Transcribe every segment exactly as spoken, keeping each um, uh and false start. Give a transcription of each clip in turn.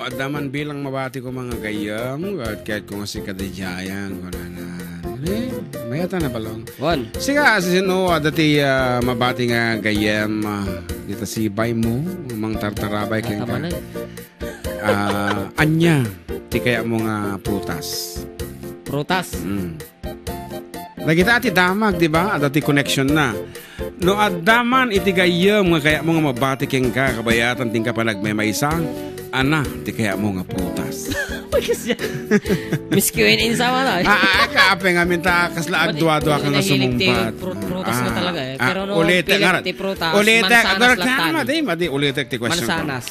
Adda man bilang mabati ko mga gayyem, ket, ket kung sika di jayan, kunana. Eh, mayat na balong. Wan. Sika, sino, adda ti, ah, mabati nga gayyem, ah, dita sibay mo, mangtartarabay kenka. Tama na. Ah, ania, ti kayatmo nga prutas. Prutas? Mm. Dagita ti damag, di ba? Adda ti connection na. No adda man iti gayyem nga kayatmo nga mabati kenka, kabayatan ti inka panagmaymaysa, ania ti kayatmo nga prutas. Miski wen insawa na, eh. Ah, ah, kape nga minta, kasla agdua-dua ka nga sumungpat. Prutas nga talaga, eh. Ah, pero no, ulit, prutas, ulit, mansanas, madi, madi, ulit ti question ko. Mansanas.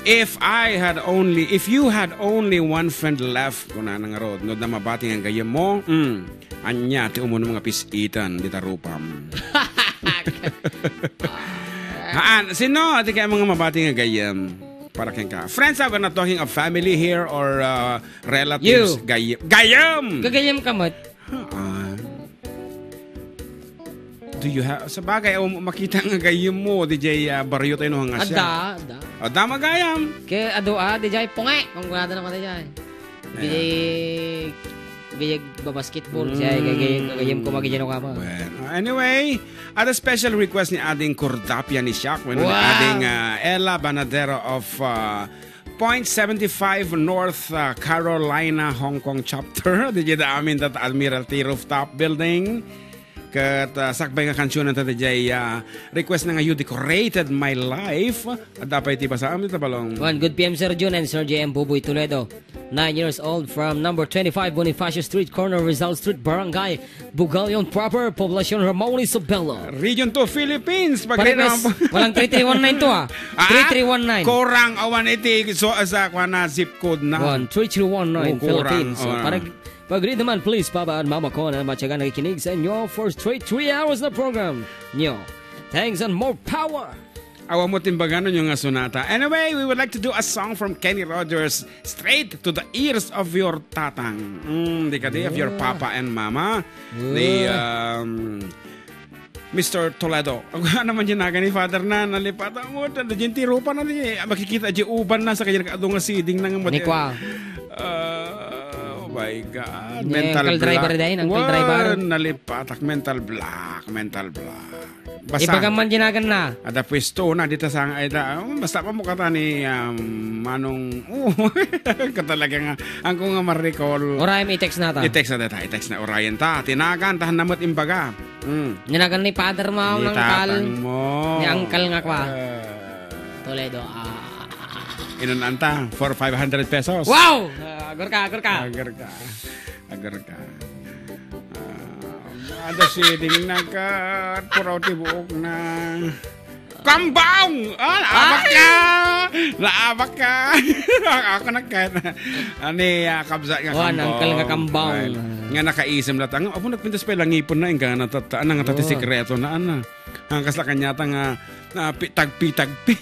If I had only, if you had only one friend left, kunana ngarud, no, adda mabati nga gayyem mo, mm, ania ti umuna nga pis-itan dita rupam? Haan, sino ti kayatmo nga mabati nga gayyem para kenka? Friends, ah, we're not talking of family here or, uh, relatives. You. Gayyem. Gayyem! Gagayyem ka met. Haan. Do you have, sa bagay, awan makita nga gayyem mo, D J, ah, barrio tayo no, nga siya. Adda, adda. Adda magayam. Kaya adu, ah, D J, punge. Kung wala na naman, D J. Ayan. Gayag, gayag babasketball. Siya, gayag, gayag, gayag ko magigiano ka mo. Bueno, anyway, at a special request ni Ading Cordapia ni Shaq, bueno, ni Ading, ah, Ella Banadero of, ah, Point seventy-five North, ah, Carolina, Hong Kong chapter. Diay amin ita Admiralty Rooftop Building. Ket, ah, sakbay nga kansionen ta diay, ah, request na nga You Decorated My Life. Adda pay ti basaam dita balong. One, good P M, Sir Jun and Sir J M Buboy Toledo. Nine years old from number twenty-five Bonifacio Street, corner Rizal Street, Barangay Bugallon Proper, Poblacion Ramon, Isabela. Region two, Philippines. Pagkita Paredes, naman po. Walang three three one nine to, ah. Ah? Three three one nine. Kurang awan iti so, sa, kuwan na, zip code na. One, three three one nine, oh, kurang, Philippines. So, oh, parang, pag-read naman, please, Papa and Mama ko na matyaga nakikinig sa inyo for straight three hours na program nyo. Thanks and more power. Awan mo timbaganan yung nga sonata. Anyway, we would like to do a song from Kenny Rogers, straight to the ears of your tatang. Mm, di ka di, of your papa and mama. Ni, um, Mister Toledo. Ang naman dyan nagan ni Father na, nalipat ang utan. Dyan ti rupa na di, makikita di uban na sa kanya nakaadong nga siding na nga model. Ni kwa. Ah, oh my God. Ni mental Uncle Driver block. Day, Uncle Driver. Wan, nalipatak. Mental block, mental block. Basta. Ibaga man dinagan na. Ada pwesto na dita sa nga ida. Oh, basta pa mo kata ni, um, Manong, oh, katalaga nga. Ang ko nga marikol. Urayan, i-text na ta. I-text na ta, i-text na. Urayan ta. Tinagan, tahan namot imbaga. Mm. Dinagan ni Father mo, ni Uncle. Tatang mo. Ni Uncle nga kwa. Eh. Toledo, ah. Inun-an ta, for five hundred pesos. Wow! Ah, agor ka, agor ka. Agor ka. Agor ka. Ah, ada siding na ket puraw ti buok na. Kambang! Ah, naabak ka! Naabak ka! Ako nagkahit na. Ani, ah, kabsat nga kambang. Oh, uncle nga kambang. Ay, nga nakaisem latta. Ang, apo, nagpintas pa ilang ngipon na, ingka nga natatta-, nga natatta ti sikreto na, ana. Ang kasla kanyata nga, ah, pi-, tagpi-tagpi.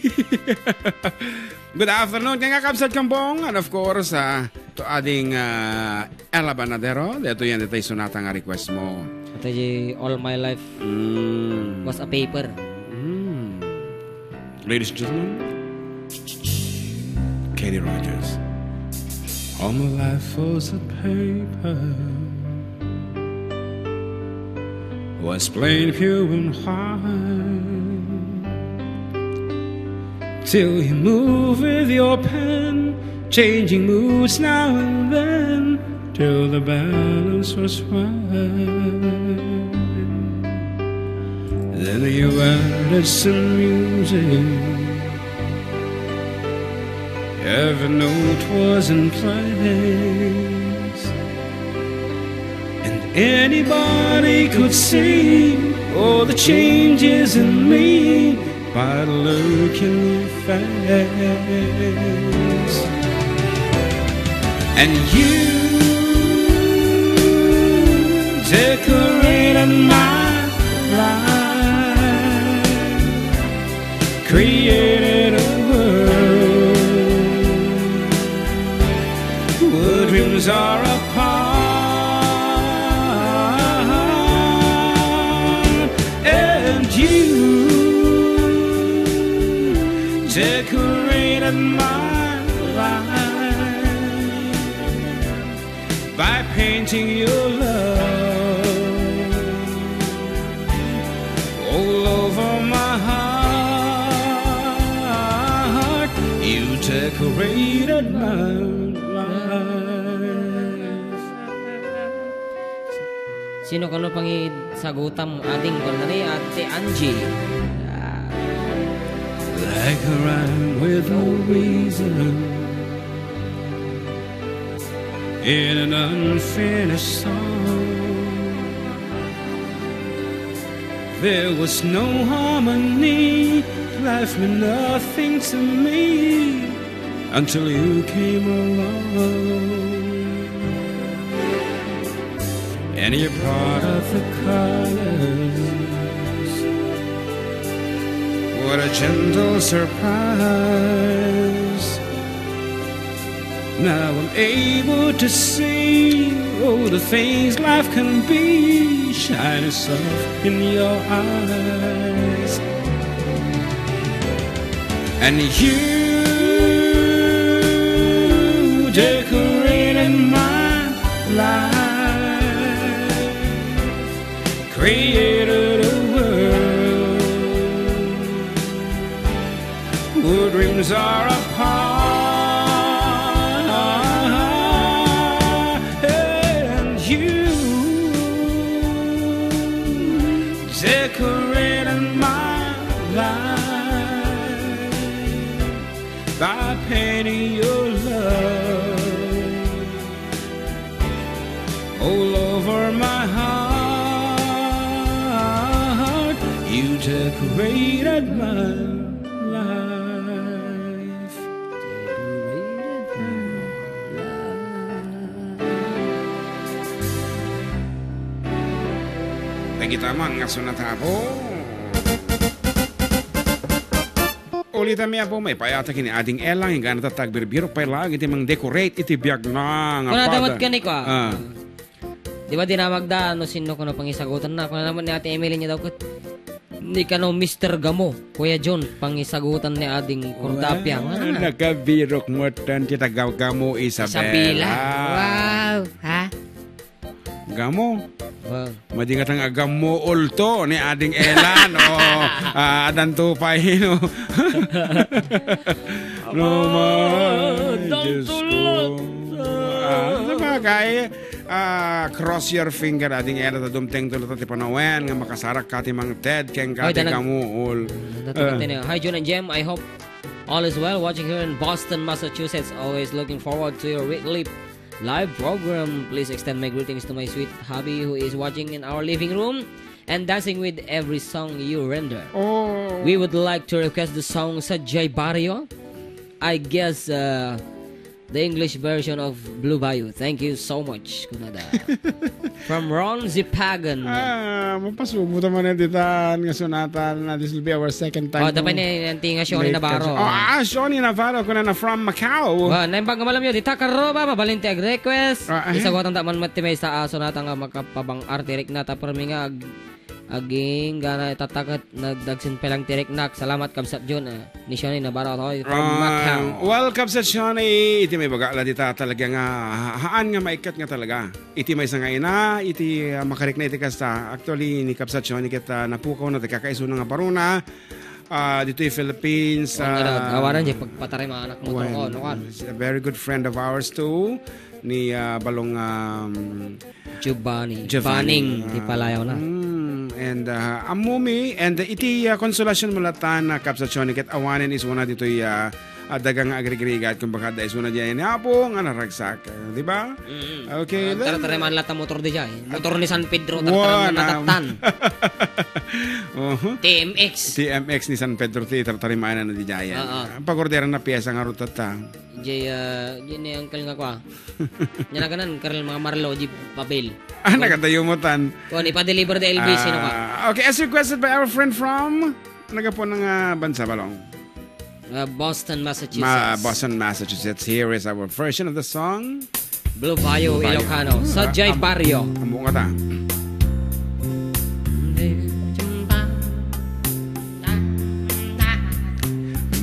Good afternoon, kaya nga kabsat kambang. And of course, ah, to ading, ah, Ella Banadero, dito yan, dito yung sonata nga request mo. Ito yung All My Life Mm. Was a Paper. Mm. Ladies and gentlemen, Kenny Rogers. All my life was a paper, was plain, pure and white. Till you move with your pen, changing moods now and then, till the balance was right. Then you added some music, every note was in place, and anybody could see all the changes in me by the look in your face. And you decorated my life, created a world where dreams are apart. And you decorated my life by painting your love all over my heart. You decorated my life. Sino kano pangisagutam, ading, kuan na ni Ate Angie? Ah. Like a rhyme with no reason in an unfinished song. There was no harmony, life meant nothing to me until you came along. And you brought out the colors. What a gentle surprise. Now I'm able to see all the things life can be, shining soft in your eyes. And you decorated my life, created a world where dreams are apart. And you decorated my life by painting your love all over my heart. You decorated my life. Dagita man nga sonata, Apo. Ulitan mi, Apo, maipaayat ken ni Ading Ella, inggana ta agbirbirok pay laeng iti mangdecorate iti biagna nga Kuna pada. Damat ka ni kwa. Ah. Di ba dinamagda, no sinno kuno pangisagutan na? Kuna naman ni Ate Emily niya daw ket, ni kano Mister Gamo, Kuya John, pangisagutan ni Ading Cordapia. Wow, ah, nakabirok mo tan ti taga Gamo, Isabela. Isabela. Wow, ha? Gamo. Wow. Madi nga tang agammo ulto ni Ading Elan. O, ah, adanto pay, no? No, may, Diyos ko. Ah, sabagay, ah, cross your finger, Ading Elan, ta dumteng tulo ti panawen nga makasarak ka ti Mang Ted ken ka ti Gamuol. Hi, John and Jem. I hope all is well. Watching here in Boston, Massachusetts. Always looking forward to your weekly live program. Please extend my greetings to my sweet hubby who is watching in our living room and dancing with every song you render. Oh. We would like to request the song Sadyay Barrio. I guess, uh, the English version of Blue Bayou. Thank you so much, kunada. From Ron Zipagan. Ah, mapasubo ta man ditan nga sonata. This will be our second time. Oh, tapay ni Auntie nga Shoni Navarro. Oh, ah, Shoni Navarro, kunana from Macau. Wa, naimbag nga malam yo, dita karoba, mabalin ti ag-request. Ah, ah. Isaguatan ta man met ti maysa a sonata nga makapabang-ar ti rikna, ta permi nga ag-, aging gana itattaket, nagdagsen pelang ti riknak. Salamat, Kabsat Jun, eh. Ni Shoni Navarro toy from Macau. Well, Kabsat Shoni, iti maibaga la dita talaga nga ha-, haan nga maikkat nga talaga. Iti maysa nga ina, iti, ah, makarikna iti kasta. Actually, ni Kabsat Shoni ket, ah, napukawna ti kakaisuna nga barona, ah, ditoy Philippines, ah, awanan diay pagpatarim a anak mo, no? He's a very good friend of ours too, ni, ah, Balong, um, Giovanni. Giovanni. Baning, ah, ti palayawna. Mm, and, ah, ammomi, and iti, ah, konsolasyon mo latan, ah, Kabsat Shoni, ket awanen isuna ditoy, ah, a daga nga agrigrigat, kumbaga, adda isuna diay ni Apo nga naragsak, di ba? Mm. Okay, ah, then, tara, tara, man latta motor diay. Motor ni San Pedro, tara, tara, man latta. Oho. T M X. T M X ni San Pedro, ti tartarimanan na diay. Oo. Ang pagorderan na piyesa nga rutatta. Jay, ah, jay ni Uncle nga kwa. Nalaganan, Karl, mga Marlo, di papel. Ah, nakatayo mo tan. Kuan, ipa-deliver da L B C, no ka? Ah, okay, as requested by our friend from, nagapo ng, ah, bansa, Balong. Uh, Boston, Massachusetts. Ma-, Boston, Massachusetts. Here is our version of the song. Blue Bayou, Blue Bayou. Ilocano. Ah, Sadyay Barrio. Ammo nga ta.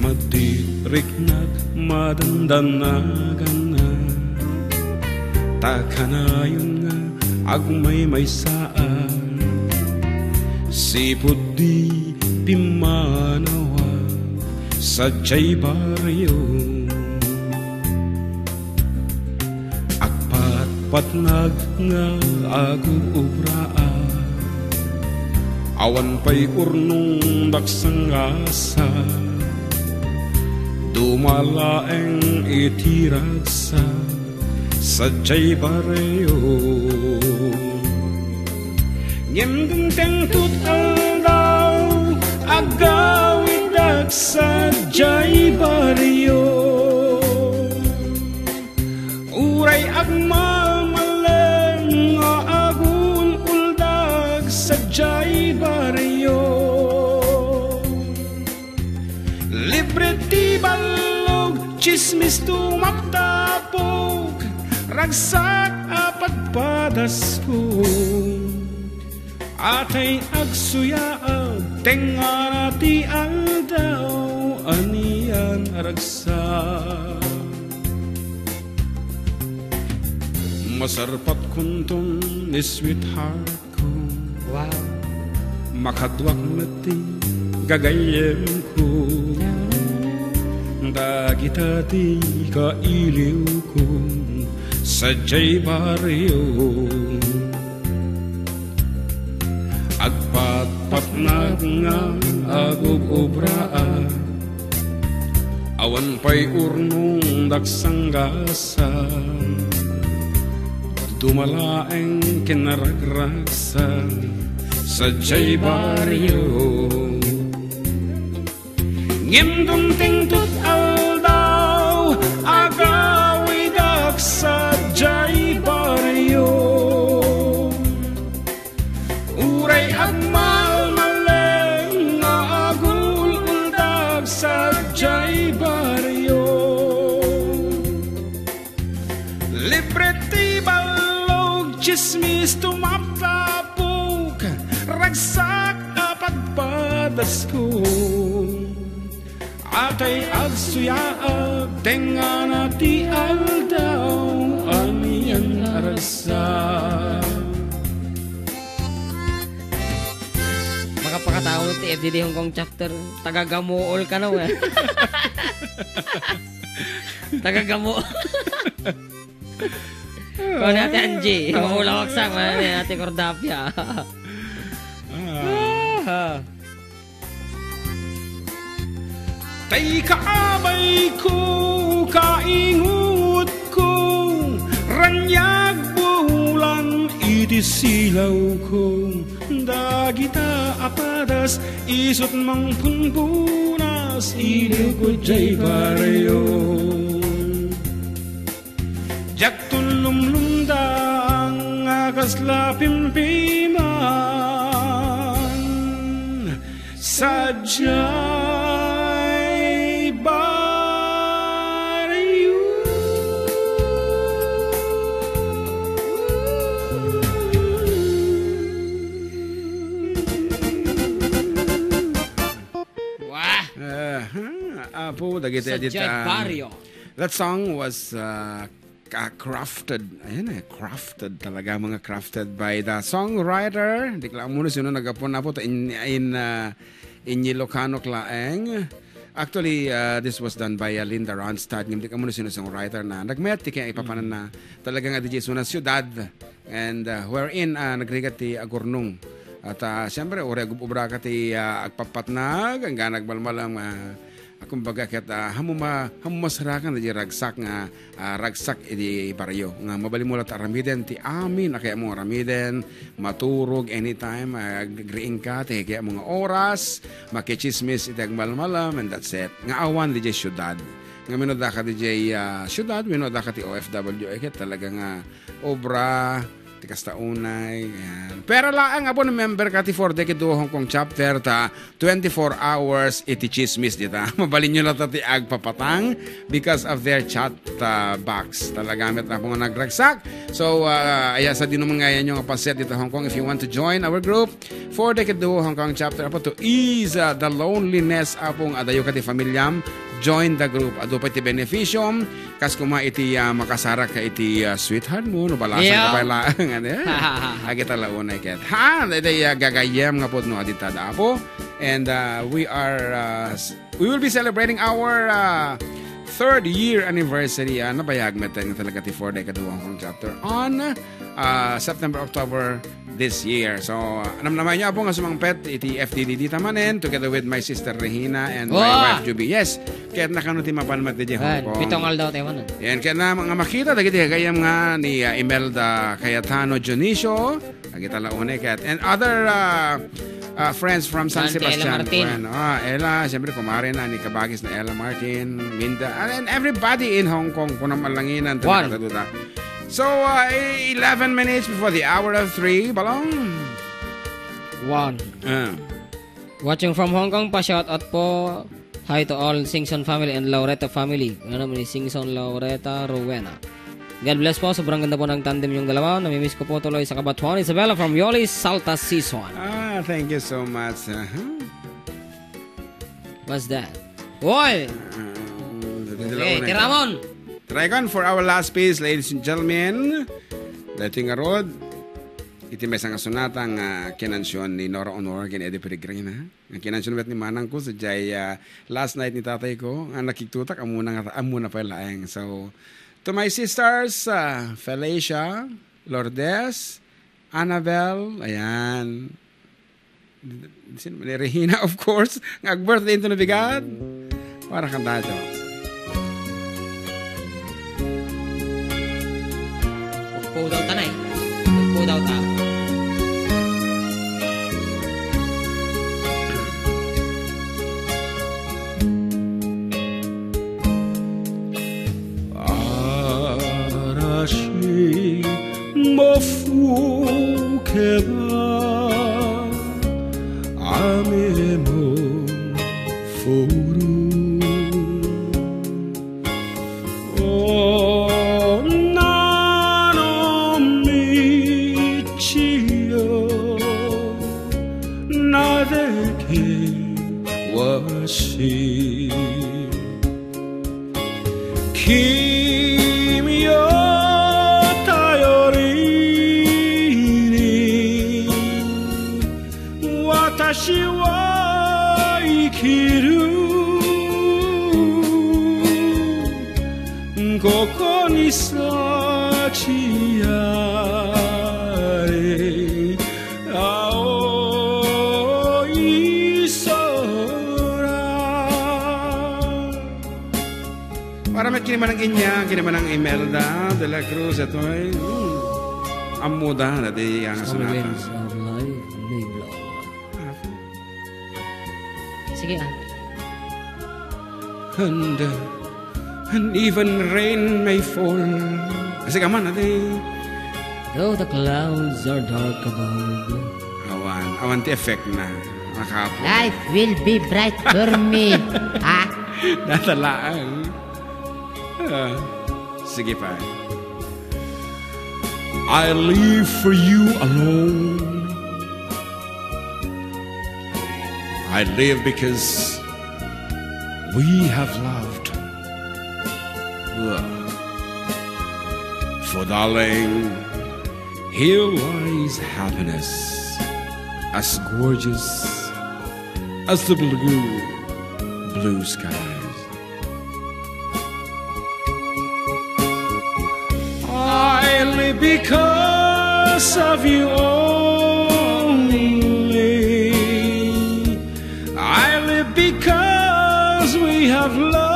Madi Riknak madandanagan na, ta kanayon nga agmaymaysaak. Sipud di pimmanawa sadiay barrio. Agpatpatnag nga agugubraak. Awan pay urnong daksangasa. Dumalaeng iti ragsak sadiay barrio. Ngem dimteng tot aldaw, agawidak sadiay barrio. Uray agmalmalem nga agul-uldag sadiay barrio. Libre ti ballog, tsismis tumaptapok, ragsak a pagpadasko. Atay agsuyaak, tengngana ti aldaw, anian a ragsak. Masarpat kunton ni sweetheart ko. Wow. Makaduak met ti gagayyemko. Dagita ti kailiwko sadiay barrio. Agpatpatnag nga agugubraak. Awan pay urnong daksangasa. Dumalaeng kinaragragsa sadiay barrio. Ngem dimteng tot aldaw, agawidak sadiay barrio. Uray agmalmalem nga agul-uldag sadiay barrio. Libre ti ballog, tsismis tumaptapok, ragsak a pagpadasko. Atay agsuyaak, tengngana ti aldaw, anian a ragsak. Makapakatao ti F D D Hong Kong chapter. Taga-Gamuol ka na, we. Taga-Gamuol. Kung ni Ate Angie, Ah. maulawak sa, kung ni Ate Cordapia. Ah. Ah. Tay kaabay ko, kaingot ko, raniag bulan iti silaw ko, dagita a padas isut mangpunpunas, iliwko diay barrio. Diak tulumlumdang a kasla pimpiman sadiay barrio. Wah! Aha, apo, dagiti Sadiay edit, ah, barrio. That song was, uh, uh, crafted. Ayan eh, crafted talaga, mga crafted by the songwriter. Di ko lang muna sino nagapon na po to in, in, uh, in Ilocano laeng. Actually, uh, this was done by, uh, Linda Ronstadt. Ngem di ka muna sino songwriter na. Nagmayat ti kaya ipapanan Mm. na talaga nga D J Suna Ciudad. And, uh, wherein, uh, nagrigat ti agurnong. At, uh, siyempre, uri ag-ubra ka ti, uh, agpapatnag, ang ganag malmalam, uh, Kumbaga ket, ah, hamuma-, hamumasrakan diay ragsak nga, ah, ragsak iti barrio. Nga mabalin mo latta aramiden ti amin a kayatmo aramiden, maturog anytime, ah, agriing ka ti kayatmo nga oras, makitsismis iti agmalmalam, and that's it. Nga awan diay siudad. Nga wenno adda ka diay, ah, siudad, wenno adda ka ti O F W, eh, ket talaga nga obra, ti kasta unay, ayan. Pero laeng, apo, member ka ti Four Decade Duo Hong Kong Chapter, ta twenty-four hours iti chismis dita. Mabalinyo latta ti agpapatang because of their chat, uh, box. Talaga met, apo, nga nagragsak. So, uh, aya, sadino man nga ayanyo nga paset dita Hong Kong, if you want to join our group, Four Decade Duo Hong Kong Chapter, apo, to ease, uh, the loneliness, apo, nga adayo ka ti familiam. join the group. Adu pay ti beneficium, kas kuma iti, ah, makasarak ka iti, ah, sweetheart mo, no balasan ka pay laeng, ano, eh? Agita la unay ket. Ha, daytoy, ah, gagayyem nga pudno a dita da Apo. And, ah, we are, ah, s-, we will be celebrating our, ah, third year anniversary, ah, nabayag met nga talaga ti four day kaduang kong chapter on, ah, September, October this year. So, ah, namnamaenyo, Apo, nga sumangpet iti F D D D ta manen, together with my sister Regina and my wife Juby. Yes, ket nakano ti mapan met diay Hong Kong. Pito nga aldaw tayo manen. Yan, ket na, nga makita dagiti gagayyem nga ni, ah, Imelda Cayetano Dionisio, agita la unay ket, and other, ah, ah, friends from San Sebastian. Ella Martin. Bueno, ah, Ella, siyempre, kumare na ni kabagis na Ella Martin, Minda, and, and everybody in Hong Kong, punam alanginan, talaga. So, uh, eleven minutes before the hour of three, Balong. One. Ah. Watching from Hong Kong, pa-shout out po. Hi to all Singson family and Laureta family. Ano naman ni Singson, Laureta, Rowena. God bless po. Sobrang ganda po ng tandem yung dalawa. Namimiss ko po tuloy sa Cabatuan, Isabela from Yoli, Salta Season. Ah, thank you so much. Uh-huh. What's that? Oy! Ah, dito lang. Okay, una ito. Tiramon! Dragon, for our last piece, ladies and gentlemen. Dating arod, iti maysa nga sonata nga kinansion ni Nora Honor ken Eddie Peregrina. Nga kinansion met ni manang ko, sadiay, ah, last night ni tatay ko, nga nakigtutak, ammona nga, ammona pay laeng. So, to my sisters, ah, Felicia, Lourdes, Annabel, ayan. Sino man? Ni Regina, of course, nga ag-birthday into nabigat. Para kantato. Pugpo daw ta na eh. Pugpo daw ta. Arashi mofukeba amemo foru. Onano michio nadeke wasi. Kimi o tayorini, watashi wa ikiru. Koko ni sachi are, ao isora. Para met kini manang Inya, kini manang Imelda de la Cruz, itoy, hmm, ammoda, dati ang sonata. Songs of Life, May Bloom. Sige, ah. And, uh, and even rain may fall. Kasi ka man, ate. Though the clouds are dark above. Awan, awan ti effect na. Nakapo. Life will be bright for me. Ha? Natalaang. Ah, sige pa. I live for you alone. I live because we have loved. Ugh. For darling, here lies happiness as gorgeous as the blue, blue skies. I live because of you only. I live because we have love.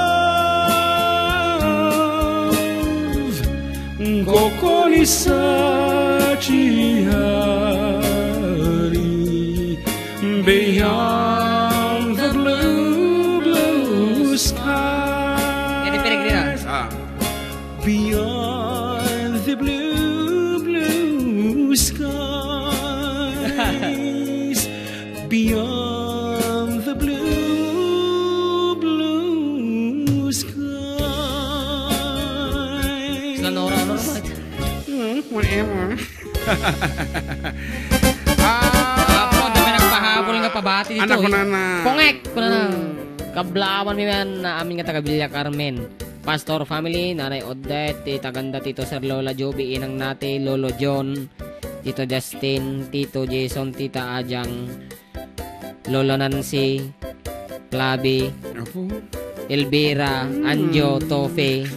Kokoni sachi hari. Beyond the blue, blue skies. Eddie Peregrina. Ah. Beyond the blue, blue skies. Beyond the blue, blue skies. Sila Nora, ano naman? Hmm, whatever. Ah, Apo, dami nagpahabol nga pabati dito, anak ko eh. Na na. Pongek, ko na na. Hmm. Kablaawan mi man, amin nga taga Villa Carmen. Pastor family, Nanay Odette, Tita Ganda, Tito Sir, Lola Joby, Inang Nati, Lolo John, Tito Justin, Tito Jason, Tita Ajang, Lola Nancy, Clavi, Apo. Elvira, Hmm. Anjo, Tofe.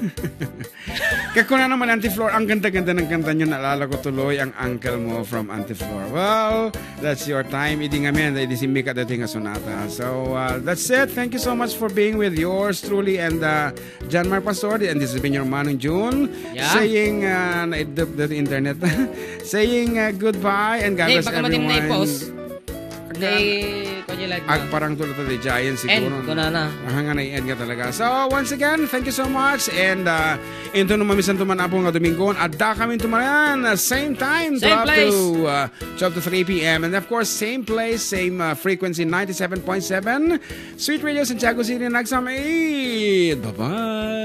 Kaya ko na naman, Auntie Flor, ang ganda-ganda ng kanta nyo. Naalala ko tuloy ang uncle mo from Auntie Flor. Well, that's your time. Idi ngamin, idi simmika dati nga sonata. So, uh, that's it. Thank you so much for being with yours truly and uh, John Mark Pastor. And this has been your Manong June Yeah. saying, uh, naidlip the internet, saying uh, goodbye and God Hey, bless baka matim na everyone. i-pause. Nay, kanya lang. Agparang to na to, di Giant siguro, End no? ko na na. Aha nga na-end nga talaga. So, once again, thank you so much. And uh, into naman misan tuman apo nga Domingo, adda kami tumanan, uh, same time, Same twelve place. to uh, twelve to three p m. And of course, same place, same uh, frequency, ninety-seven point seven, Sweet Radio Santiago City, Nagsam eight. Bye-bye.